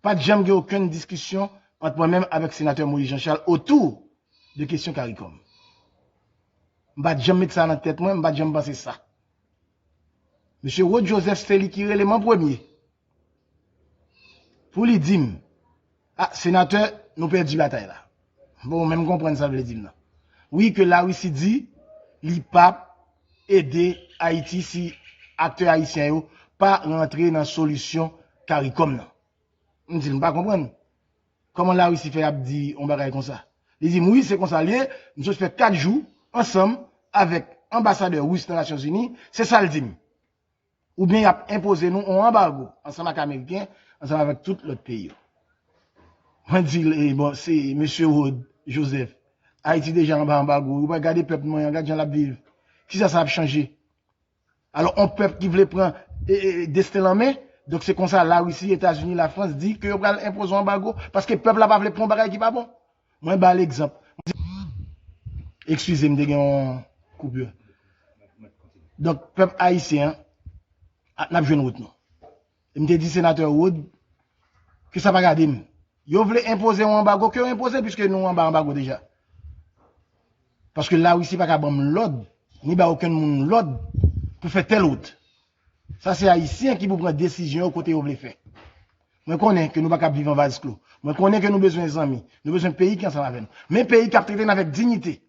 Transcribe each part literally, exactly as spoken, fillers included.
Pa t janm gen okenn diskisyon ant mwen menm avèk senatè Moïse Jean Charles otou de kesyon CARICOM. M pa t janm met sa nan tèt mwen, m pa t janm panse sa. Mesye Rod Joseph se li ki rele m an premye pou li di m, "A, senatè, nou pèdi batay la." Bon, ou menm konprann sa l vle di m nan. Wi, ke Larisi di li p ap ede Ayiti si aktè ayisyen yo pa rantre nan solisyon CARICOM nan. M di l, "M pa konprann. Kòman Larisi fè ap di yon bagay konsa?" Li di m, "Wi, se konsa l ye. M sot fè kat jou ansanm avèk anbasadè ris nan Nasyonzini. Se sa l di m. Oubyen y ap enpoze nou yon anbago ansanm ak Ameriken, ansanm avèk tout lòt peyi yo." Mwen di l, "E bon, se mesye Rod Joseph. Ayiti deja anba anbago. Ou pa gade pèp mwen an, gad jan l ap viv. Kisa sa ap chanje?" Alò, yon pèp ki vle pran e, e, desten l an men, donk se konsa Larisi, Etazini, Lafrans di ke yo pral enpoze yon anbago, paske pèp la pa vle pran yon bagay ki pa bon. Mwen ba l egzanp. Eskize m, te gen yon koupure. Donk, pèp ayisyen an, a, n ap jwenn wout nou. E m te di senatè Rod ke sa pa gade m. Yo vle enpoze yon anbago, ke yo enpoze, piske nou anba anbago deja. Paske Larisi pa ka ban m lòd, ni ba okenn moun lòd pou fè tèl wout. Sa se Ayisyen ki pou pran desizyon yo kote yo vle fè. Mwen konnen ke nou pa ka ap viv an vaz klo. Mwen konnen ke nou bezwen zanmi. Nou bezwen peyi ki ansanm avè nou. Men peyi k ap trete n avèk diyite.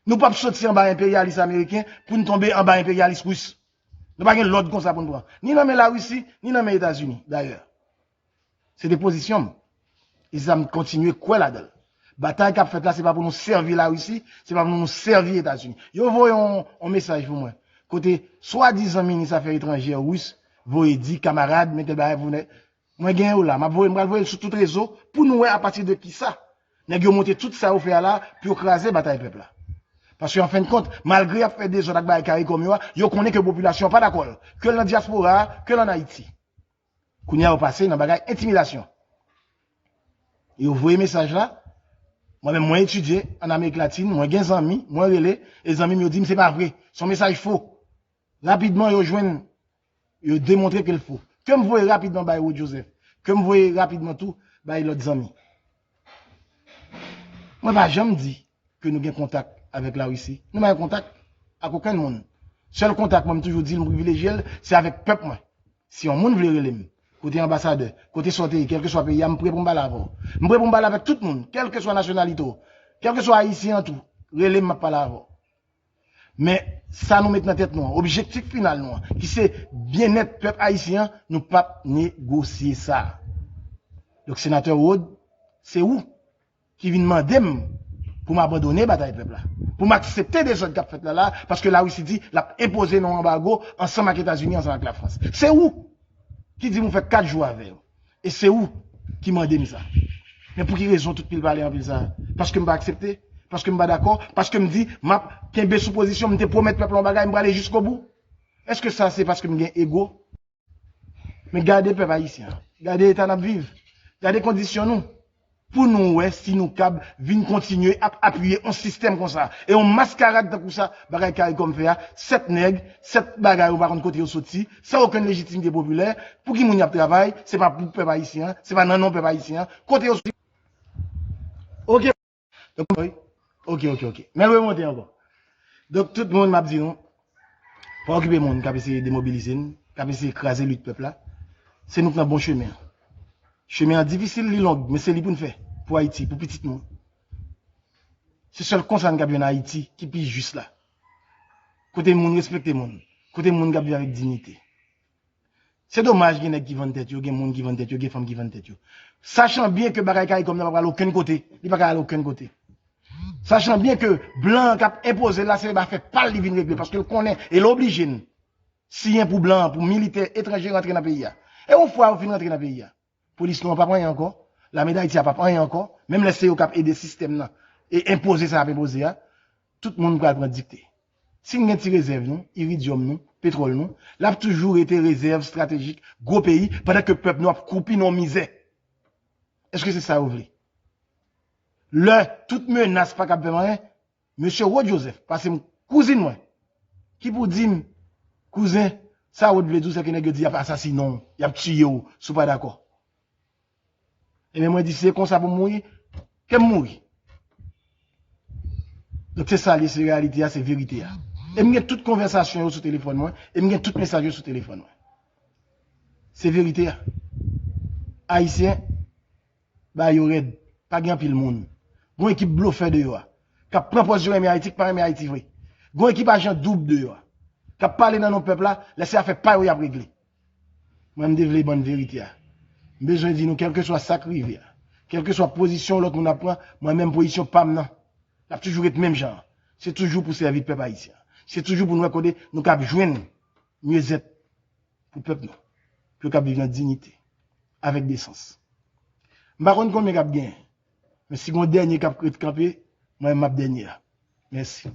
Nou p ap soti anba enperyalis ameriken pou n tonbe anba enperyalis ris. Nou pa gen lòd konsa pou n pran. Ni nan men Larisi, ni nan men Etazini, dayè. Se te pozisyon m. E se sa m kontinye kwè ladan l. Batay k ap fèt la, se pa pou nou sèvi Larisi, se pa pou nou sèvi Etazini. Yo voye yon, yon mesaj pou mwen. Kote swadizan minis afè etranjè ris voye di kamarad, men tèl bagay pou nèg. Mwen gen yo la, m ap voye, m pral voye l sou tout rezo pou nou wè apati de kisa nèg yo monte tout sa yo fè a la pou yo kraze batay pèp la. Paske an fen de kont, malgre y ap fè dezòd ak bagay CARICOM yo a, yo konnen ke popilasyon an pa dakò l, ke l nan dyaspora a, ke l ann Ayiti. Kounye a yo pase nan bagay entimidasyon. Yo voye mesaj la, mwen menm mwen etidye ann Amerik Latin, mwen gen zanmi, mwen rele, e zanmi m yo di m se pa vre, se yon mesaj fo. Rapidman yo jwenn, yo demontre ke l fo. Ke m voye rapidman bay Rod Joseph, ke m voye rapidman tou bay lòt zanmi. Mwen pa janm di ke nou gen kontak avèk Larisi. Nou pa gen kontak ak okenn moun. Sèl kontak mwen, m toujou di l, m privilejye l, se avèk pèp mwen. Si yon moun vle rele m, kote anbasadè, kote sa w te ye, kèlkeswa peyi a, m pre pou m pale avè w. M pre pou m pale avèk tout moun, kèlkeswa nasyonalite w, kèlkeswa ayisyen an tou, rele m, m ap pale avè w. Men sa nou met nan tèt nou an, objektif final nou an, ki se byennèt pèp ayisyen an, nou p ap negosye sa. Donk, senatè Rod, se ou ki vin mande m pou m abandone batay pèp la, pou m aksepte dezòd k ap fèt la la, paske Larisi di l ap enpoze nou anbago ansanm ak Etazini, ansanm ak Lafrans. Se ou ki di m ou fè kat jou avè yo. E se ou ki mande m sa. Men pou ki rezon tout pil pale anpil sa? Paske m pa aksepte? Paske m pa dakò? Paske m di m ap kenbe sou pozisyon m, m te pwomèt pèp la yon bagay, m prale jiskobou? Èske sa se paske m gen ego? Men gade pèp ayisyen an. Gade eta n ap viv. Gade kondisyon nou. Pou nou wè si nou kab vin kontinye ap apiye yon sistèm konsa. E yon maskarad tankou sa, bagay CARICOM fè a, sèt nèg, sèt bagay ou pa konn kote yo soti, san okenn lejitimite popilè, pou ki moun y ap travay, se pa pou pèp ayisyen an, se pa nan non pèp ayisyen an, kote yo soti. Oke. Donk, wi. Oke, oke, oke. Men l remonte ankò. Donk, tout moun, m ap di nou, pa okipe moun k ap eseye demobilize n, k ap eseye kraze lit pèp la. Se nou k nan bon chemen an. Chemen an difisil, li long, men se li pou n fè. Pou Ayiti, pou pitit nou. Se sèl konsa n kab jwenn Ayiti ki pi jis la. Kote moun respekte moun. Kote moun kab viv avèk diyite. Se domaj gen nèg ki vann tèt yo, gen moun ki vann tèt yo, gen fanm ki vann tèt yo. Sachan byen ke bagay CARICOM nan pa pral okenn kote, li pa ka al okenn kote. Sachan byen ke blan an k ap enpoze l la, se afè pa l li vin regle, paske l konnen, e l oblije n siyen pou blan an, pou militè etranje rantre nan peyi a. E yon fwa yo fin rantre nan peyi a, polis nou an p ap anyen ankò, lame Dayiti a p ap anyen ankò, menm lè se yo k ap ede sistèm nan e enpoze sa y ap enpoze a, tout moun pral pran dikte. Si n gen ti rezèv nou, iridyòm nou, petwòl nou, l ap toujou rete rezèv estratejik gwo peyi, pandan ke pèp nou ap kwoupi nan yon mizè. Èske se sa yo vle? Lè tout menas pa kab fè m anyen, mesye Rod Joseph, pase m kouzin mwen, ki pou di m, "Kouzen, sa Rod vle di w, se ke nèg yo di y ap asasinen w, y ap tiye w, si w pa dakò." Ebyen, mwen di, se konsa pou m mouri, ke m mouri. Donk, se sa l ye, se reyalite a, se verite a. E m gen tout konvèsasyon yo sou telefòn mwen, e m gen tout mesaj yo sou telefòn mwen. Se verite a. Ayisyen, ba yo rèd. Pa gen anpil moun. Gon ekip blofè deyò a. K ap pran pòz yo renmen Ayiti, k pa renmen Ayiti vre. Gon ekip ajan doub deyò a. K ap pale nan non pèp la, lè se afè pa yo y ap regle. Mwen, m te vle bann verite a. M bezwen di nou, kèlkeswa sa k rive a, kèlkeswa pozisyon lòt moun ap pran, mwen menm pozisyon pa m nan, l ap toujou ret menm jan an. Se toujou pou sèvi pèp ayisyen an. Se toujou pou nou wè kote nou kab jwenn myezèt pou pèp nou. Pou yo kab viv nan diyite, avèk desans. M pa konn konbyen k ap genyen, men si gon dènye k ap ret kanpe, mwen menm m ap dènye a. Mèsi.